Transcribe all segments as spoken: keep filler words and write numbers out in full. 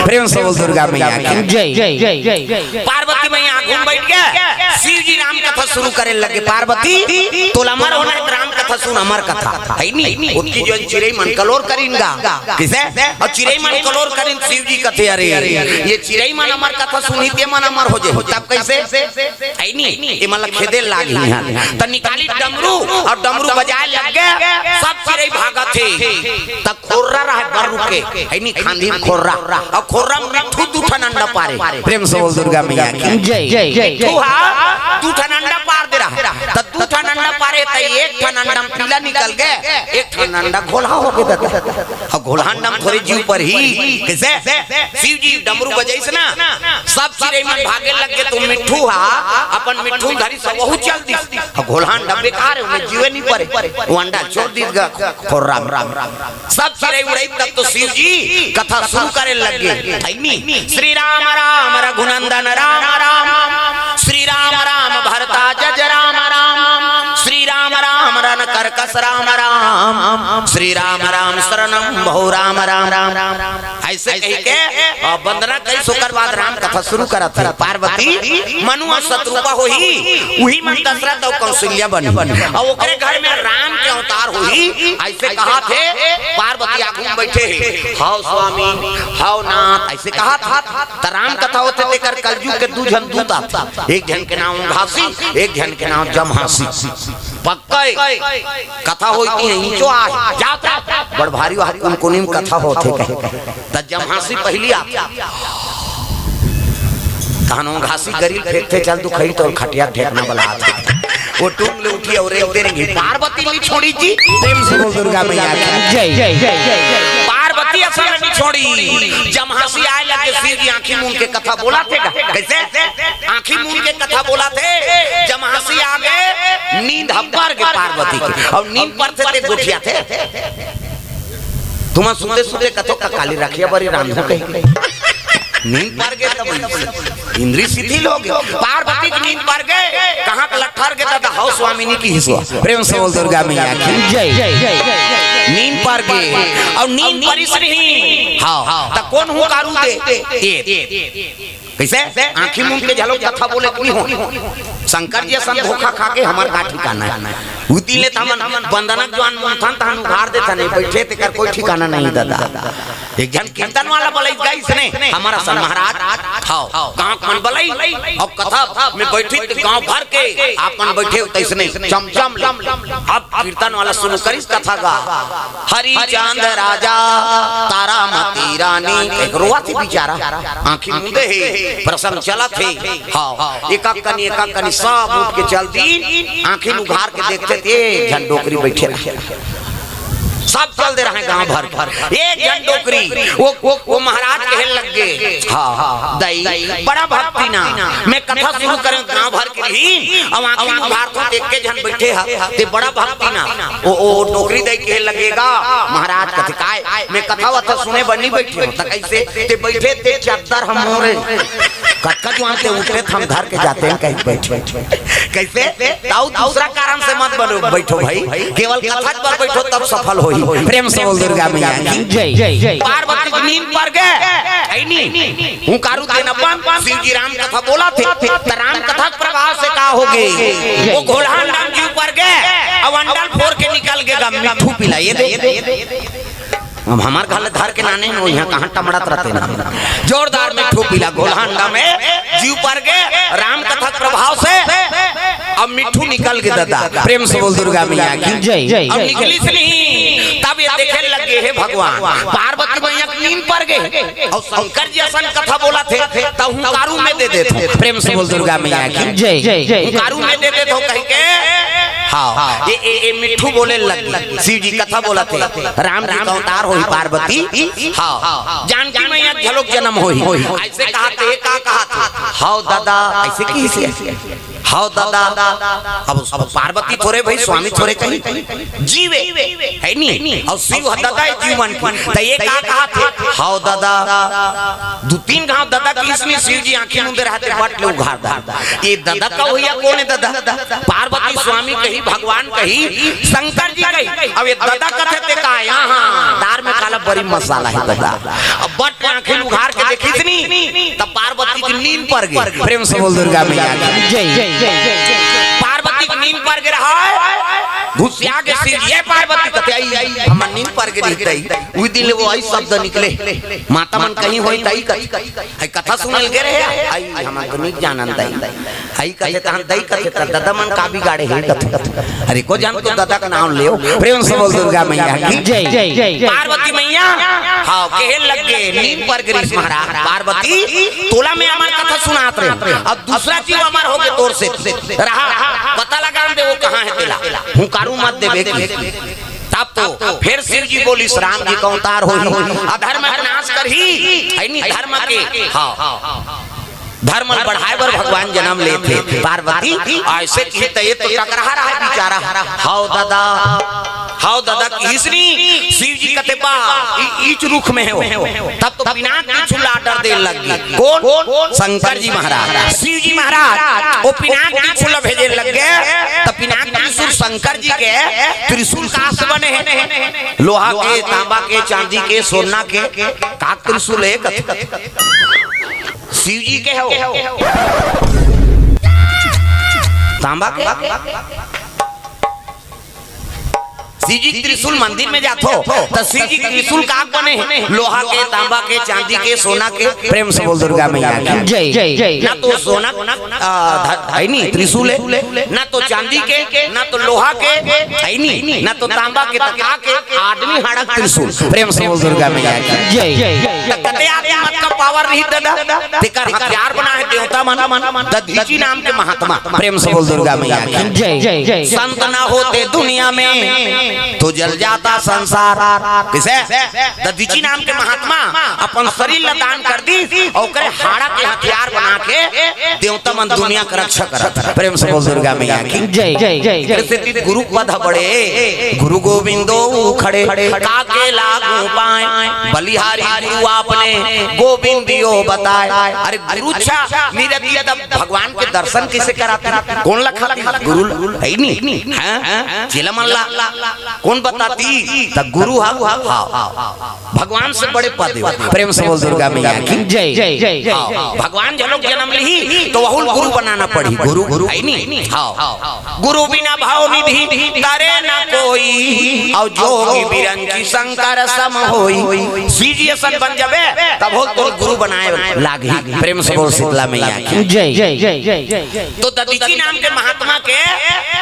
प्रेम से बोल दुर्गा मैया की। जय। पार्वती मैया आगू में बैठ के शिव जी राम कथा शुरू करे लगे। पार्वती, तोला अमर होना है तो राम कथा सुन, अमर कथा है नी। ओतकी जो चिरई मन कलोर करिन गा, किसे? अउ चिरई मन कलोर करिन, शिव जी कथे, "अरे, ये चिरई मन अमर कथा सुनही ते मन अमर हो जाही।" तब कइसे? है नी, ये मन ला खेदे लागही। त निकाली डमरू अउ डमरू बजाए लग गे, सब चिरई भागत हे। त खोर्रा रहे बर्रू के, है नी, खांधी में खोर्रा, अउ खोर्रा में मिट्ठू दू ठन अंडा पारे। प्रेम से बोल दुर्गा मैया की। जय। मिट्ठू हा दू ठन अंडा पार दे रहा, त दू ठन अंडा पारे, त एक ठन अंडा में पीला निकल गे, एक ठन अंडा घोलहा हो गे। अउ घोलहा अंडा में थोरे जीव परही, कइसे? शिव जी डमरू बजाइस ना, सब चिरई मन भागे लग गे, त मिट्ठू हा अपन मिट्ठू धरिस, वहू चल दिस। अउ घोलहा अंडा बेकार हे, ओमे जीवे नइ परे, ओ अंडा छोड़ दिस गा खोर्रा में। सब चिरई उड़ई तब तो शिव जी कथा शुरू करे लग गे। है नी? श्री राम राम रघुनंदन राम राम, श्री राम राम भरता जज राम राम, श्री राम राम रण करकस राम राम, श्री राम राम शरणम भो राम राम। अइसे कहि के, अ, वंदना करिस, ओकर बाद राम कथा शुरू करत हे। पार्वती मनु अउ सतरूपा होही, उही मन दशरथ अउ कौशल्या बनही, अउ ओकरे घर में राम के अवतार होही। अइसे कहत हे, पार्वती आगू में बइठे हे, "हव स्वामी, हव नाथ," अइसे कहत हे। त राम कथा होथे, तेकर कलजुग के दू झन दूत आथे, एक झन के नाम घासी, एक झन के नाम जमहासी। पक्का ए। कथा होई ती इचो आय, जात बड़ भारी वहा कुनकुनी में कथा होथे कहे। त जमहासी पहिली आथे। तहन ओ घासी गरी ल फेंकथे, "चल तू खई, तोर खटिया ढेकना बला आथे।" ओ टूंग ले उठी अउ रेंगते रेंगे, "पार्वती नइ छोड़ी जी।" प्रेम से बोल दुर्गा मैया की। जय। पार्वती असन नइ छोड़ी। जमहासी आय लगे, शिव जी आंखी मूंद के कथा बोलथे गा। कइसे? आंखी मूंद के कथा बोलथे। जमहासी आगे, नींद ह पर गे पार्वती के। अउ नींद परथे ते गोठियाथे। तुमन सुते सुते कथो का काली रखिया बरी रांधो कहि। नींद पर गे तब इंद्री शिथिल हो गे। पार्वती के नींद पर गे, कहाँ के लट्ठर गे त हव स्वामिनी कहिस। प्रेम से बोल दुर्गा मैया की। जय। नींद पर गे, अउ नींद परिस नहीं। हव, त कोन हुंकारू दे? ए। कइसे? आंखी मूंद के घलो कथा बोले के नइ हो। शंकर जी असन धोखा खा के हमर का ठिकाना हे। उती ले त हमन बंदना के जुवान मूंदथन, तहन उघार देथन, ए बइठे तेकर कोई ठिकाना नहीं ददा। एक झन कीर्तन वाला बलई गाइस ने, हमर असन महाराज, हव, गांव के मन बलई, अउ कथा में बइठिस त गांव भर के आप मन बइठे हो तइसने चमचम ले। अब कीर्तन वाला शुरू करिस कथा गा। हरिचंद राजा, तारामती रानी, एक रोवत हे बिचारा, आंखी मूंदे हे, प्रसंग चलत हे। हव, एक एक कनी, एक एक कनी सब उठ के चल दिन, आंखी उघार के देखथे ते एक झन डोकरी बइठे रहे। सब चल दे रहे गांव भर के। एक झन डोकरी, ओ, ओ, ओ महाराज कहे लग गे, हव, दई, बड़ा भक्ति ना, मैं कथा शुरू करेंव, गांव भर के रहिन, अउ आंखी उघारथों त एके झन बइठे हे, ते बड़ा भक्ति ना। ओ, ओ, डोकरी दई कहे लगे गा, महाराज कथे काय, मैं कथा वथा सुने बर नइ बइठे हों, त कइसे? ते बइठे ते चद्दर ह मोरे। कतका जुवान ते उठे त हम धर के जातेन कहि बइठे। कइसे? त अउ दूसरा कारण से मत बनो, बइठो भई, केवल कथा बर बइठो तब सफल होही। प्रेम से बोल दुर्गा मैया की। जय। पार्वती के नींद पर गे, है नी? हुंकारू देन अपन, शिव जी राम कथा बोलथे, त राम कथा के प्रभाव से का हो गे? ओ घोलहा अंडा म जीव पर गे, अउ अंडा ल फोर के निकल गे गा मिट्ठू पीला, ए दे। अब हमर घर ले धर के लाने न, इहां कहां टमड़त रहिथे न। जोरदार मिट्ठू पीला, घोलहा अंडा में जीव पर गे, राम कथा के प्रभाव से अब मिट्ठू निकल गे ददा। प्रेम से बोल दुर्गा मैया की। जय। अब निकलिस नहीं, तब ए देखे लगे, हे भगवान, पार्वती मैया के नींद पर गे, अउ शंकर जी असन कथा बोलथे, त हुंकारू मैं दे देथों। प्रेम से बोल दुर्गा मैया की। जय। हुंकारू मैं दे देथों कहि के, हव, ए, ए, ए मिट्ठू बोले लग गे। शिव जी कथा बोलथे, राम जी के अवतार होही पार्वती, हव, जानकी मैया के घलोक जनम होही। अइसे कहत हे, का कहत हे? हव ददा, अइसे कहिसे? हव ददा, अब, अब पार्वती थोरे भई, स्वामी थोरे कही, जीव ए, है नी? अउ शिव ह ददा ए जीव मन के। त ए का कहत हे? हव ददा, दू तीन घांव ददा कहिस नी, शिव जी आंखी मूंदे रहथे, बट ले उघार दा। ए ददा का होइया कोन ए ददा? पार्वती स्वामी कही, भगवान कही, शंकर जी कही, अब ए ददा कथे ते का, हां, दार में काला बरी मसाला हे ददा। अब बट आंखी उघार के देखिस नी, तब पार्वती के नींद पर गे। प्रेम से बोल दुर्गा मैया की। जय। पार्वती के नींद पर गे रहा है, घुसिया के शिव जी, "ए पार्वती," कथे, "आई, आई, हमर नींद पर गे रही तई।" उही दिन ले वो आई शब्द निकले, माता मन कहीं होई तई कथे, "आई कथा सुनल गे रहे, आई हमन तो नी जानन तई।" आई कथे, "तहां दई कथे, त ददा मन का बिगाड़े हे?" कथे, "अरे को जान तो ददा का नाम लेव।" प्रेम से बोल दुर्गा मैया की। जय। पार्वती मैया, हाँ, कहे लग गे, नींद पर गे रिहिस महाराज, "पार्वती, तोला मैं अमर कथा सुनात रहे, अब दूसरा जीव अमर हो गे तोर से रहा, पता लगा दे वो कहाँ हे तेला, हुंकारू मत देबे की।" तब तो फेर शिव जी बोलिस, "राम जी का अवतार होही, अधर्म के नाश करही, है नी धर्म के।" हाँ, धर्म ल बढ़ाए बर भगवान जनम लेथे। पार्वती अइसे किहिस त ये तो टकरहा रहा बिचारा। "हव ददा, हव ददा," किहिस नी। शिव जी कथे, "बा, ई, ईच रुख में हे वो।" तब तो पिनाक त्रिशूल ला order दे लग गे। कोन? शंकर जी महाराज। शिव जी महाराज वो पिनाक त्रिशूल ला भेजे लग गे। तब पिनाक त्रिशूल शंकर जी के त्रिशूल कास बने हे, लोहा के, तांबा के, चांदी के, सोना के, काक त्रिशूल हे कथे। शिव जी के हो, तांबा के। शिव जी त्रिशूल मंदिर में जाथो, त शिव जी त्रिशूल का बने हे? लोहा के, तांबा के, चांदी के, सोना के। प्रेम से बोल दुर्गा मैया की। जय। ना तो सोना, आ, ध-, है नी त्रिशूल हे, ना तो चांदी के, ना तो लोहा के, है नी, ना तो तांबा के, त का के, आदमी हाड़ा के त्रिशूल। प्रेम से बोल दुर्गा मैया की। जय। त कते आदमी मत का power रही ददा, तेकर हथियार बना हे देवता मन, दधीची नाम के महात्मा। प्रेम से बोल दुर्गा मैया की। जय। संत ना होते दुनिया में तो जल जाता संसार। किसे? दधीची नाम के महात्मा अपन शरीर ला दान कर दिस अउ ओकरे हाड़ा के हथियार बना के देवता मन दुनिया के रक्षा करत। प्रेम से बोल दुर्गा मैया की। जय। एकरे सेती गुरु पद ह बड़े, गुरु गोविंदो खड़े, काके लागू पाए, बलिहारी गुरु आपने, गोविंद यो बताए। अरे गुरु अच्छा नी रही त भगवान के दर्शन कइसे करातिस? कोन ला खातिस? गुरु हे नी? हाँ? चेला मन ला कोन बतातिस? त गुरु हा, हा, हा। भगवान से बड़े पद हे। प्रेम से बोल दुर्गा मैया की। जय। हाँ, भगवान जब लोग जनम लिही त वहू ल गुरु बनाना पड़ही। गुरु, गुरु हे नी? हाँ। गुरु बिना भव निधि तरे न कोई, अउ जोगी बिरंची शंकर सम होई। शिव जी असन बन जाबे, तभो तोर गुरु बनाए लागही। प्रेम से बोल शीतला मैया की। जय। तो दधीची नाम के महात्मा के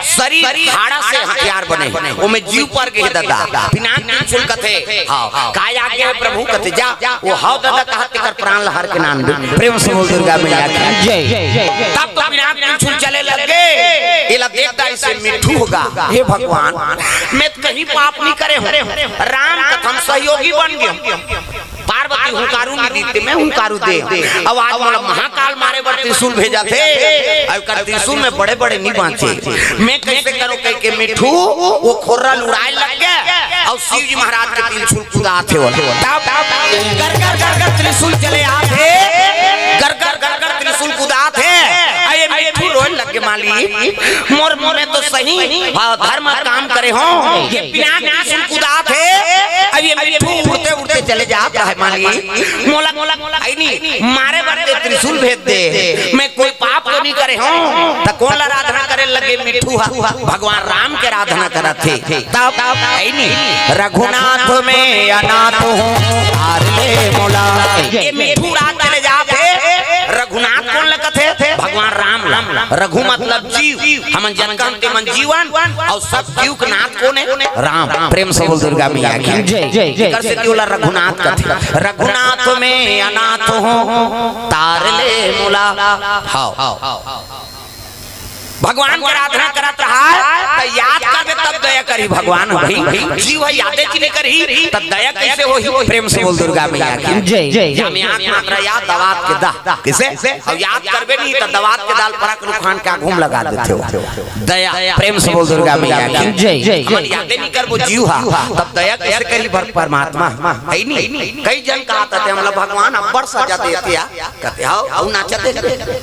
शरीर हाड़ा से हथियार बने, ओमे जीव पर गे ददा। पिनाक त्रिशूल कथे, हाँ, काय आज्ञा हे प्रभु? कथे, "जा।" वो हव ददा कहत तेकर प्राण ला हर के नान दे। प्रेम से बोल दुर्गा मैया की। जय। तब तो पिनाक त्रिशूल चले लग गे। एला देखता अइसे मिट्ठू होगे, "हे भगवान, मैं तो कहीं पाप नी करे हों, राम कथा म सहयोगी बन गे हों।" पार्वती हुंकारू नी दिस ते मैं हुंकारू देंव। अब आज मोला महाकाल मारे बर त्रिशूल भेजथे। अब एकर त्रिशूल में बड़े-बड़े नी बांचे। मैं कइसे करंव कहिके मिट्ठू वो खोर्रा ल उड़ाए लग गे। अउ शिव जी महाराज के त्रिशूल कुदाथे वो। तब गरगर गरगर त्रिशूल चले आथे। गरगर गरगर त्रिशूल कुदाथे। अउ ये मिट्ठू रोए लग गे, "मालिक, मोर, मोर मैं तो सही, हाँ, धर्म काम करे हों, ये पिनाक त्रिशूल कुदाथे, अउ ये मिट्ठू उड़ते उड़ते चले जात हे मालिक, मोला, मोला, हे नी, मारे बर ते त्रिशूल भेज दे, मैं कोई पाप तो नी करे हों।" त कोन ला आराधना करे लगे मिट्ठू हा? भगवान राम के आराधना करत हे। तब हे नी, "रघुनाथ में अनाथ हूँ, तार ले मोला।" ये मिट्ठू रात चले जात हे। रघुनाथ कोन ला कथे? भगवान राम ला। रघु मतलब जीव, हमन जन कहन ते मन जीवन, अउ सब जीव के नाथ कोन हे? राम। प्रेम से बोल दुर्गा मैया की। जय। एकर सेती ओला रघुनाथ कथे। "रघुनाथ में अनाथ हूँ, तार ले मोला।" हाँ। भगवान के आराधना करत रहा, त याद करबे तब दया करही भगवान। भाई, जीव हे, यादे च नी करही, त दया कइसे होही? प्रेम से बोल दुर्गा मैया की। जय। या में आंख मात्र याद दवात के दा। कइसे? अउ याद करबे नी, त दवात के दाल परक रुखान के आघू म लगा देथे हो। दया, प्रेम से बोल दुर्गा मैया की। जय। हमन यादे नी करबो जीव हा, तब दया कइसे करही परमात्मा? हे नी? कई जन कहत हे, "हमला भगवान अब्बड़ सजा देथे या।" कथे, "हव, अउ नाचत हे।"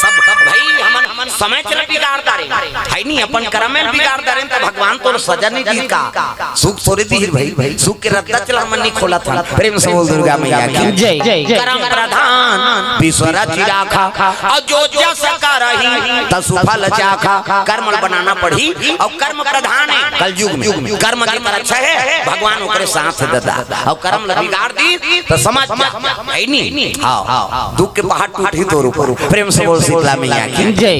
सब, सब भाई, हमन समय चला बिगाड़ डारे, है नी, अपन करम में बिगाड़ डारे, त भगवान तोर सजा नहीं दी का? सुख थोरे दी भाई, सुख के रद्दा चला मन नहीं खोला था। प्रेम से बोल दुर्गा मैया की जय। करम प्रधान विश्व रचि राखा, और जो जस करही तसु फल चाखा। कर्म बनाना पड़ी, और कर्म प्रधान है कलयुग में। कर्म जेकर अच्छा है, भगवान ओकरे साथ दे दा, और कर्म ला बिगाड़ दी, तो समझ जा, है नी? हाँ, दुख के पहाड़ टूटही तोर ऊपर। प्रेम से बोल शीतला मैया की जय।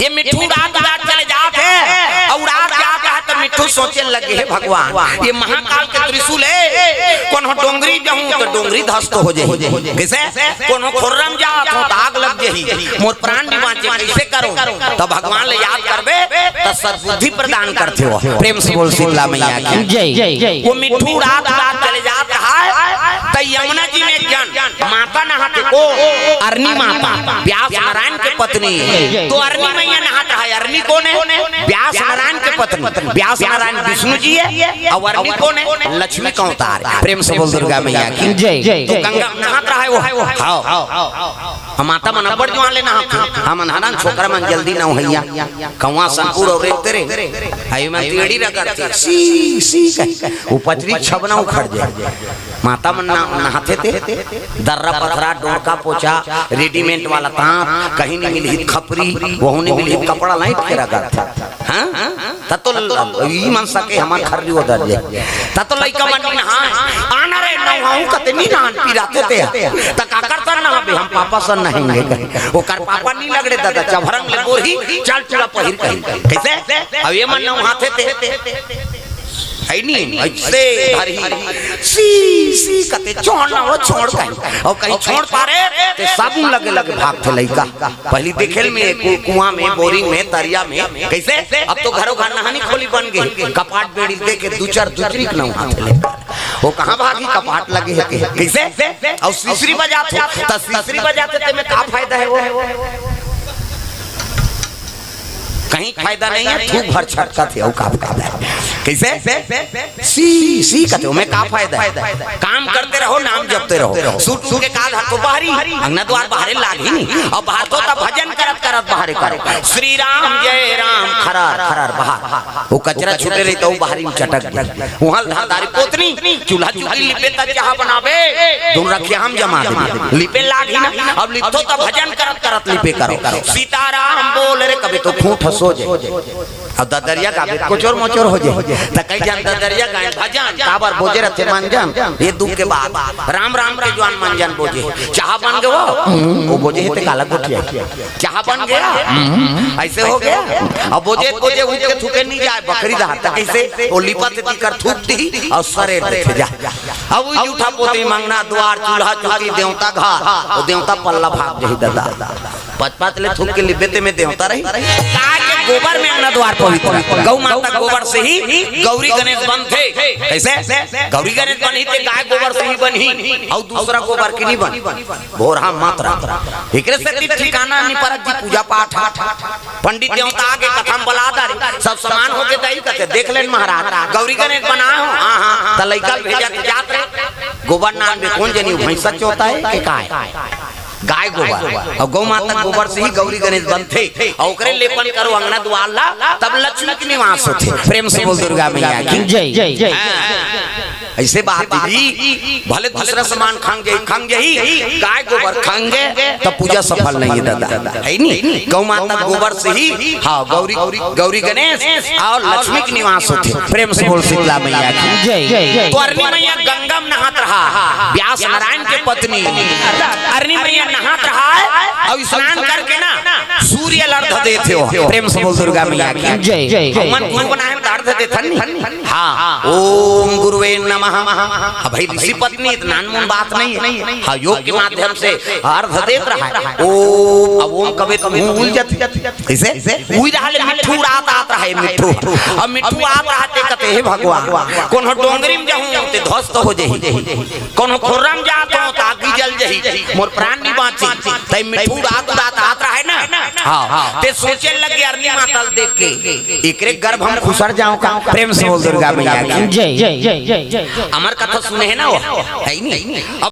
ये मिट्ठू रात रात चले जात है, और रात जात है तो मिट्ठू सोचे लगे, "हे भगवान, ये महाकाल के त्रिशूल है, कोनो डोंगरी जाहूं तो डोंगरी ध्वस्त हो जाही, कैसे कोनो खोर्रम जात हो तो आग लग जाही, मोर प्राण नहीं बांचे, कैसे करो?" तो भगवान ले याद करबे तो सद्बुद्धि प्रदान करथे हो। प्रेम से बोल शीतला मैया की जय। वो मिट्ठू रात रात चले जात है, तो यमुना जी में एक जन माता नहाथे, को अरनी माता, व्यास नारायण के पत्नी। तो अरनी मैया नहात रहा है। अरनी कौन है? व्यास नारायण के पत्नी। व्यास नारायण विष्णु जी है, और अरनी कौन है? लक्ष्मी का अवतार है। प्रेम से बोल दुर्गा मैया की जय। तो गंगा नहात रहा है वो। हाँ, हम माता मन अब्बड़ जुआन ले नहात, हम अनहरन छोकरा मन जल्दी नहइया। कौआ संकुर और रेंगते रे, आई मन तेड़ी रगड़ते, सी सी कह, वो पचरी छबना उखड़ जाए। माता मन ना नहाथे ते, दर्रा पथरा, डोरका पोछा, रेडीमेड वाला तांत, कहीं नहीं मिलही खपरी, वहू नहीं मिलही कपड़ा लाइट के रगड़थे। हाँ, त तो ल-, ई मन सके हमर खर्री ओदर जाए। त तो लइका मन नहीं नहाए, आना रे नहाऊं कते नहीं नहान पिराथे ते। त काकर सन नहाबे, हम पापा सन नहाएंगे कहीं। ओकर पापा नहीं लगड़े दादा, चभरंग ले बोरही, चल चूड़ा पहिर कहीं। कैसे? अब ये मन नहाथे ते। है नी, ऐसे धरही, सी, सी कते छोड़ ना हो, छोड़ कहीं। और कहीं छोड़ पारे, ते साबुन लगे लगे भागथे लइका। पहली देखेल में कु-, कुआं में, बोरिंग में, तरिया में, कैसे? अब तो घरों घर नहानी खोली बन गई। कपाट बेड़ी दे के दू चार दूसरी के नहाथे लइका। वो कहाँ भागी? कपाट लगे है के। कैसे? और तीसरी बजाथे, त तीसरी बजाथे ते में का फायदा है वो? कहीं फायदा नहीं है, थूक भर छटकथे, अउ का फायदा है? कैसे? सी, सी कथे, ओमे का फायदा है? काम करते रहो, नाम जपते रहो। सूट उठ के का धरथो बाहरी, अंगना द्वार बाहरे लागही नहीं। और बाहर तो तब भजन करत करत बाहरे करो। श्री राम जय राम, खरार, खरार, बाहर। वो कचरा छूटे रही तो बाहरी में चटक गई। वहाँ धारदारी पोतनी, चूल्हा चुकी लिपे त चाह बनावे, दोनों रखिया हम जमा दे। लिपे लागही ना, अब लिपथो त भजन करत करत लिपे करो। सीताराम बोल रे, कभी तो खूंट सो जाए। अब ददरिया गाबे, कोचोर मोचोर हो जाए। त कई जन ददरिया गाए, भजन, काबर बोजे रथे मंजन, ये दुख के बात। राम राम के जुआन मंजन बोजे। चाह बन गवा, वो बोजे हे ते काला गोठिया। चाह बन गया, ऐसे हो गया। अब बोजे, बोजे उठ के थूके नहीं जाए, बकरी धार तक ऐसे, वो लिपत दिकर थूक दी और सरे देखे जा। अब वो जूठा पोती मंगना द्वार, चूल्हा चौकी, देवता घर, वो देवता पल्ला भाग जाही दादा। पचपत ले थूक के लिबे ते में देवता रही। गाय के गोबर में अंगना द्वार पवित्र, गौ माता गोबर से ही गौरी गणेश बनथे। कैसे? गौरी गणेश बनही ते गाय गोबर से ही बनही, और दूसरा गोबर के नहीं बन। भोरहा मात्रा। एकरे सेती ठिकाना नहीं परत जी पूजा पाठ। पंडित देवता आगे कथा म बला डारे, सब समान होके दई कथे, "देख लेन महाराज, गौरी गणेश बनाए हो?" "हाँ, हाँ।" त लइका भेजत जात रे, गोबर नान में कौन जनी भैंसा चोता है के काय? गाय गोबर। और गौ माता गोबर से ही गौरी गणेश बनथे। और ओकरे लेपन करो अंगना द्वार ला, तब लक्ष्मी के निवास होथे। प्रेम से बोल दुर्गा मैया की जय। हाँ। ऐसे बात जी, भले दूसरा सामान खंग जाही, खंग जाही, गाय गोबर खंगे, तब पूजा सफल नहीं है दादा, है नी? गौ माता गोबर से ही, हाँ, गौरी, गौरी गणेश और लक्ष्मी के निवास होथे। प्रेम से बोल शीतला मैया की जय। तो अरनी मैया गंगा में नहात रहा, व्यास नारायण के पत्नी अरनी मैया नहात रहा है, और स्नान करके ना सूर्य ला अर्घ देथे हो। प्रेम से बोल दुर्गा मैया की जय। हमन गुरु बनाए में अर्घ देथन नी। हाँ, ओम गुरुवे नमः। अब भाई ऋषि पत्नी इतना अनमोल बात नहीं है। हाँ, योग के माध्यम से अर्घ देत रहा है। ओम, अब ओम कबे तो मुंह उल जाथे। कैसे? उई रहा ले मिट्ठू रात आत रहा है, मिट्ठू। अब मिट्ठू आत रहा ते कथे, "हे भगवान, कोनो डोंगरी में जाहूं ते ध्वस्त हो जाही, कोनो खोर्रा में जात हो त आगी जल जाही, मोर प्राण नहीं बांची।" तई मिट्ठू रात रात आत रहा है ना। हाँ, ते सोचे लगे अरनी माता ल देख के, एकरे गर्भ हम खुसर जाऊं का? प्रेम से बोल दुर्गा मैया की जय। अमर कथा सुने है ना वो, है ही नहीं। अब